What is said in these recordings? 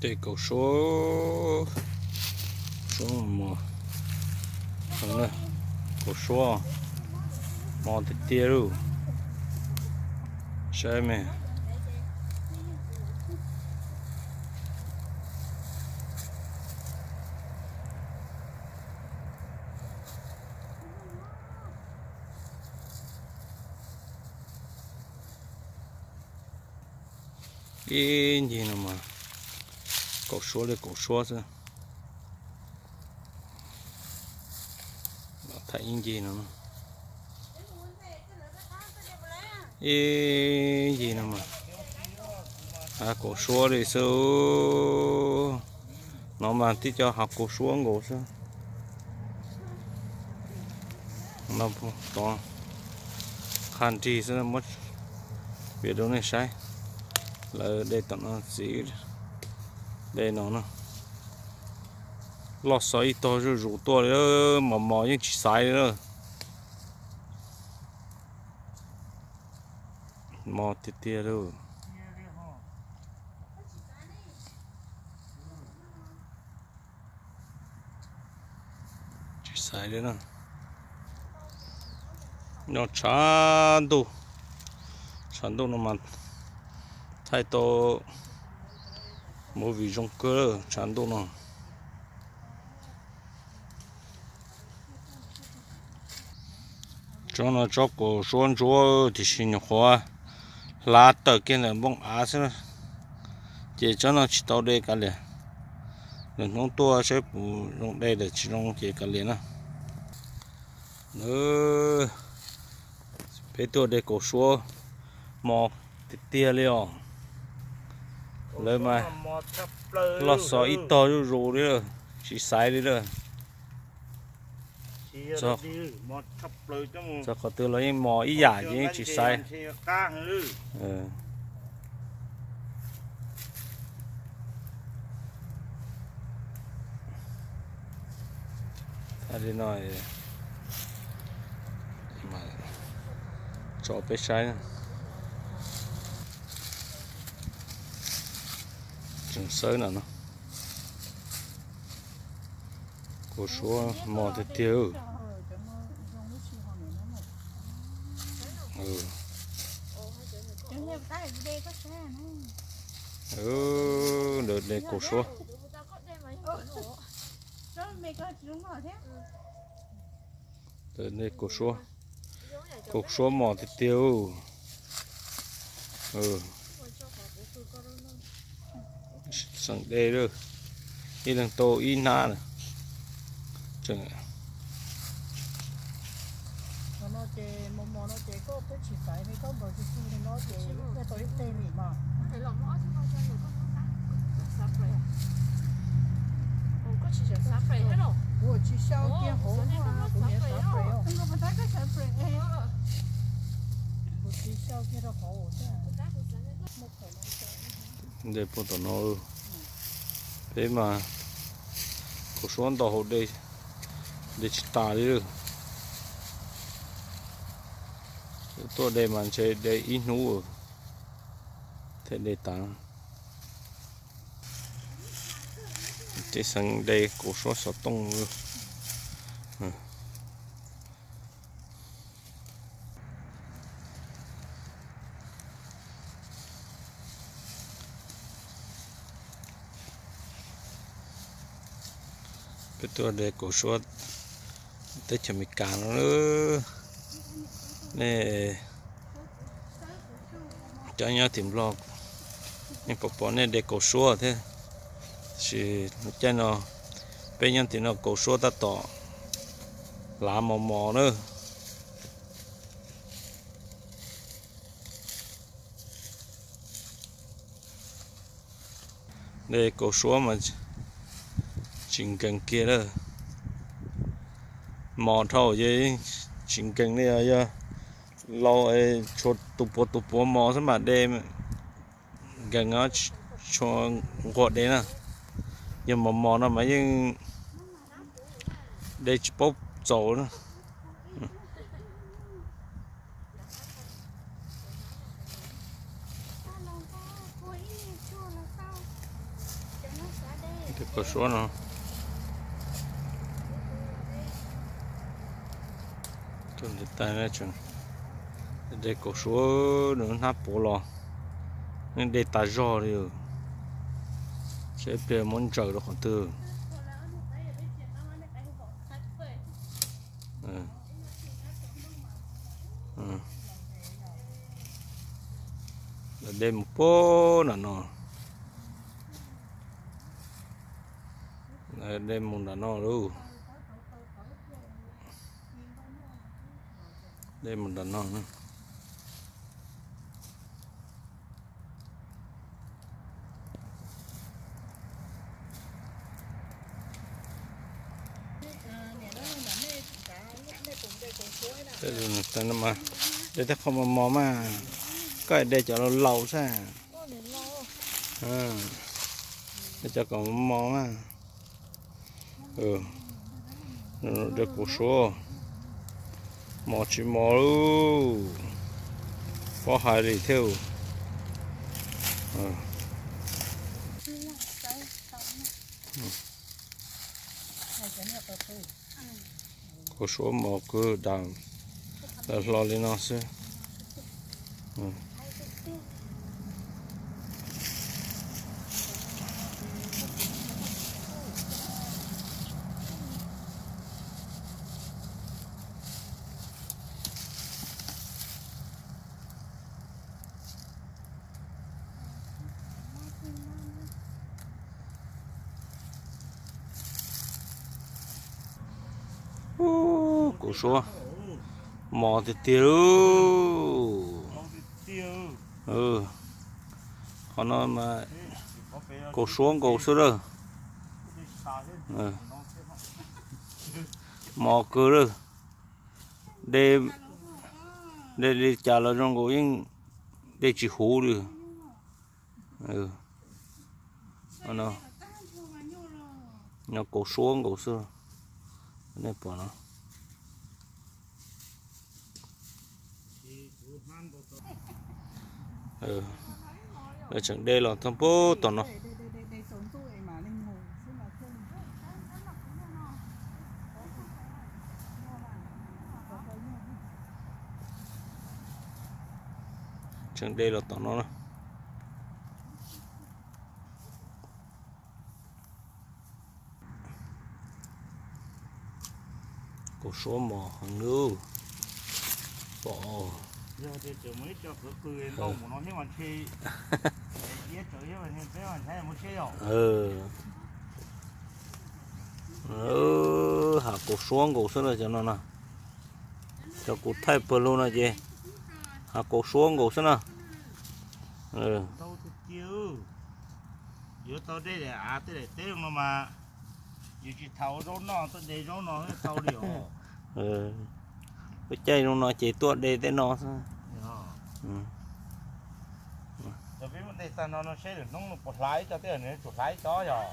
Tej kaum suab, suab mos, kaum suab mos tiag tiag lauj. Saib me. Ib ncig no mas kaum suab li kaum suab xwb. Thaij ib ncig no, ib ncig no mas kaum suab li xwb. No mas tib co hav kaum suab nkaus xwb. Tov qha nrig xwb, muab piav rau nej saib. Lawv de tom no txiv de no no. Loj xov ib tog zuj zus tuaj li, mos mos yeej tsis xaiv li lawm. Mos tiag tiag lauj. Tsis xaiv li na. Nyob tshav ntuj, tshav ntuj no mas thaij tau movie zoo kawg tshav ntuj no. Tsob no tsob kaum suab ntsuab tiam sis nyuam qhuav hlav tawm kiag ntawm npoo av xwb, ces tsob no tsis tau de kav liam. Lwm hnub tuaj saib puas zoo de lawm tsis zoo ces kav liam na. Peb tuaj de kaum suab mos tiag tiag li os. Lawv mas loj xov ib tog zuj zus li, tsis xaiv li lawm. Txog qhov twg los yeej mos ib yam ces yeej tsis xaiv. Li no tso peb saib. Tseem xawb no no. Kaum suab mos tiag tiag. Ntawd de kaum suab. Ntawd de kaum suab. Kaum suab mos tiag tiag. Xeem de lawm, ib leeg tau ib hnab lawm. De puag tom no. Peb mas kaum suab ntau hauv de, de tsis tas li. Tuaj de mas ntshe de ib hnub thiaj de tas. Tej xeem de kaum suab xov tooj. Peb tuaj de kaum suab teb chaws Amelikas no. Nej cov nyob tim Nplog yeej pom pom nej de kaum suab thiab, tiam sis caij no peb nyob tim no kaum suab tab tom hlav mos mos na. De kaum suab mas tsis nkees kiag lawm. Mos dhau ces tsis nkees li, yog laus tshuav tus puav tus puav mos xwb mas de nkees, tshuav nquag de na. Yog mos mos no mas yeej de tsis paub txaus na. Kaus suab no, tuaj nti tais na tseem, de kaus suab nws hnab puav los, yeej de tas zog li. Saib pliag muab ntsaws rau qhov twg. Lawv de mus puag nram no, lawv de mus nram no lauj, de mus nram no na. De tej qho mos mos mas, koj de cov laus laus xwb, de cov kom mos mos mas. De kaus suab, mos tsis mos lauj, pob hais li thiab. Kaus suab mos kawg, dam hlo li no xwb. Ub, kaus suab mos tiag tiag lauj. Qhov no mas kaus suab nkaus xwb lawm. Mos kawg lawm. De, de li cas los zoo nkaus yeej de tsis huv li. No kaus suab nkaus xwb, nej pom no. Lawv tseem de los thoob puag tom no. Tseem de los tom no na. Kaus suab mos heev li. Pom. Hav kaus suab nkaus xwb na cov no na. Cov kuv thaij pawg lug no ces hav kaus suab nkaus xwb na. Yuav tau de daim av tej daim teb no mas yus tsis thaum zaub noj tuaj de zaub no tau li os. Lub caij zoo no ces tuaj de tej no xwb. Cov peb muab de tag no no seb lwm hnub no puas hlav ib co, tej nws tsum hlav ib co yog.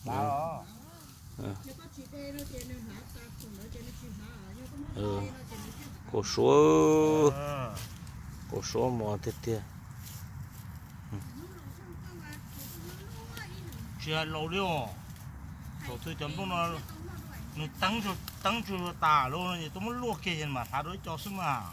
Hlav os. Kaus suab, kaus suab mos tiag tiag. Tsis hais laus li os. Thaum twg cov nplooj no nws teeb tsuag tas lawm no ces tuaj muab luaj kiag ces mam hlav dua ib co xwb mas.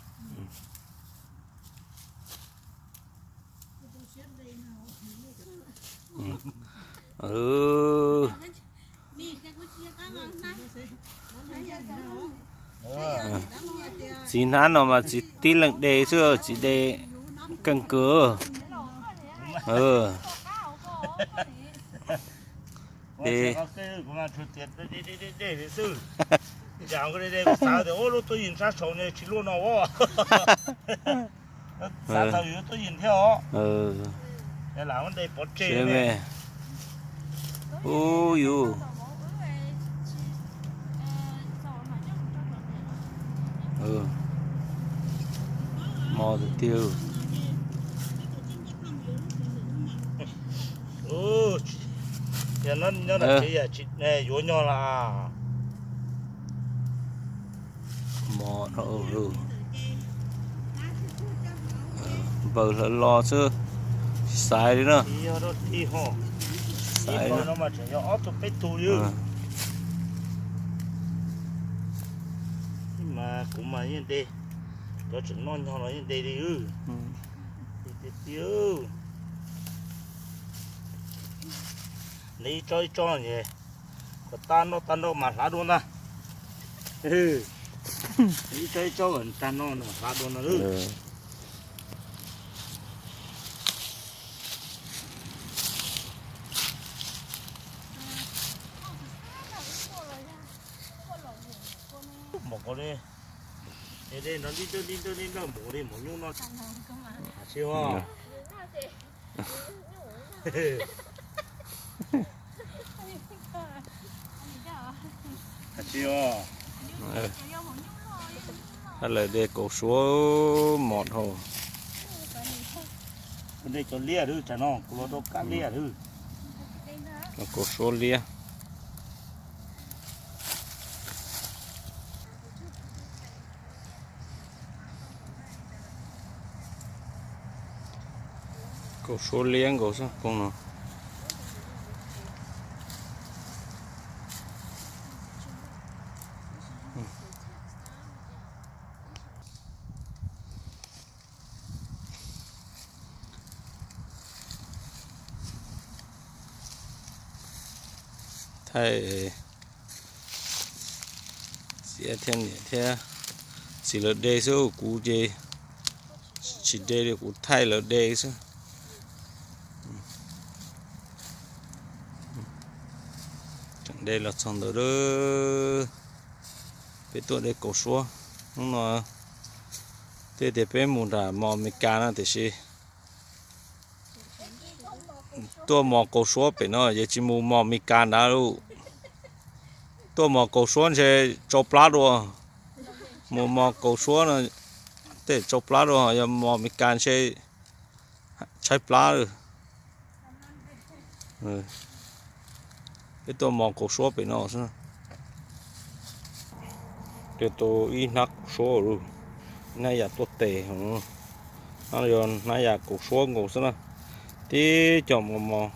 Txiv hnab no mas txiv tib leeg de xwb, txiv de keej kawg. De, xav tias lub tuab yim sab saud ne tsis luaj no os. Xav tau yus tuab yim thiab os. Ub yus. Mos tiag tiag. Yog nyob nram tsev yuav nyog las. Mos dhau, npawg hlawv los xwb, tsis xaiv li na. Ib pawg no mas tseem yog ob tug peb tug li. Mas kuv mas yeej de, cov tseem noj nyog los yeej de li. Tiag tiag, nws ib tsob ib tsob es kom tag nrho tag nrho mas hlav dua ntag. Ib tsob ib tsob kom tag nrho mas hlav dua ntag. Mov ko li, li nrog li nrog li nrog li nrog mov li mov nyuj no. Tsis os. Tsis os. Lawv de kaus suab mos dhau. De cov liaj hwb, tsam no kuv los rau kab liaj hwb. Kaus suab liab. Kaus suab liab nkaus xwb phooj no. Thaij txiv thiab niam thiab txiv lawv de xwb, kuv ces tsis de li, kuv thaij lawv de xwb. Tseem de los txog ntawd, peb tuaj de kaus suab. Hnub no twb tias peb mus nram mos Amelikas no tiam sis tuaj mos kaus suab pem no, yog tsis mus mos Amelikas nrad lauj. Tuaj mos kaus suab ntshe tsau plab dua. Mus mos kaus suab no tej tsau plab dua, yog mos Amelikas ntshe tshaib plab lawm. Peb tuaj mos kaus suab pem no xwb. Tus ib hnab kaus suab, hnab yam tuaj tes, hnab yog hnab yam kaus suab nkaus xwb na. Tib co mos mos.